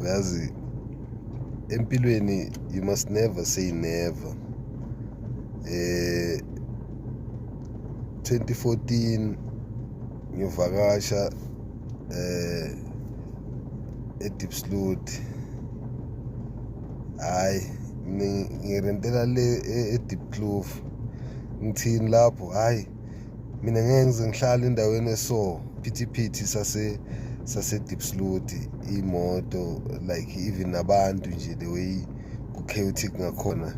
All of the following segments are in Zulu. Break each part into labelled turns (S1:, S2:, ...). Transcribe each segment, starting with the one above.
S1: Uyazi, empilweni you must never say never. 2014 ngivakasha eDiepsloot. Hayi, ngirentela le eDiepkloof. Ngithini lapho? Hayi, mina ngeke ngize ngihlale endaweni eso phithiphithi sase Diepsloot, imoto, like even nabantu nje, the way ku chaotic ngakhona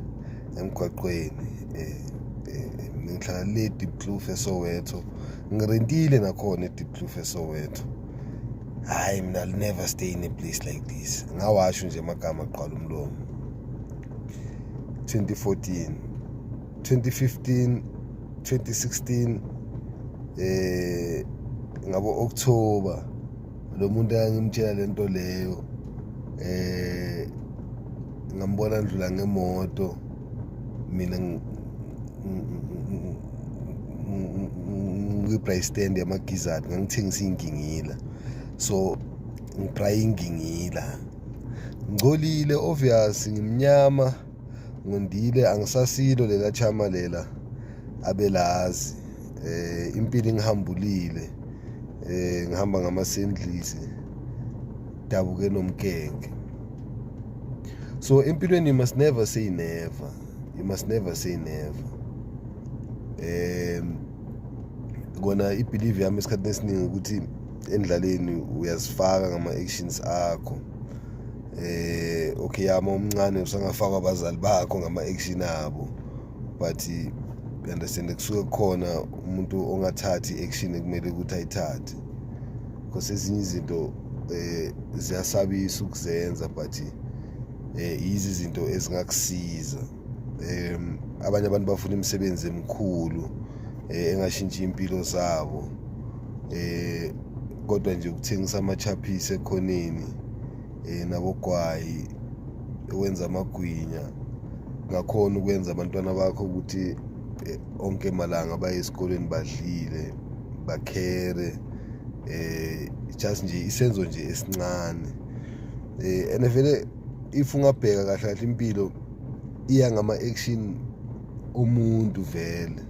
S1: emgwaqweni. Ngihlala le Diepkloof eSoweto, ngirentile nakhona eDiepkloof eSoweto. Hayi, mina I'll never stay in a place like this. Ngawasho nje amagama aqala umlomo. 2014, 2015, 2016, ngabo October, lo muntu engimtshela lento leyo, ngambona ndlula ngemoto. Mina ngikwi-braai stand yamagizadi, ngangithengisa iy'ngingila, so ngibraya ingingila, ngcolile, obvious, ngimnyama, ngondile, angisasilo lela chama lela abelazi. Impilo ingihambulile, ngihamba ngamasendlisi dabuke nomkenge. So empilweni you must never say never, you must never say never. Kona i-belief yami esikhathini esiningi ukuthi endlaleni uyazifaka ngama-actions akho. Okay, yama umncane usangafakwa abazali bakho ngama-action abo, but you understand, kusuke kukhona umuntu ongathathi i-action ekumele ukuthi ayithathe, because ezinye izinto ziyasabisa ukuzenza, but yizi izinto ezingakusiza. Abanye abantu bafuna imisebenzi emikhulu engashintsha impilo zabo, kodwa nje ukuthengisa ama-chappies ekhoneni nabogwayi, wenza amagwinya, ngakhona ukwenza abantwana bakho ukuthi onke malanga baye esikolweni badlile, bakhere, just nje isenzo nje esincane. And vele if ungabheka kahle kahle, impilo iya ngama action omuntu vele.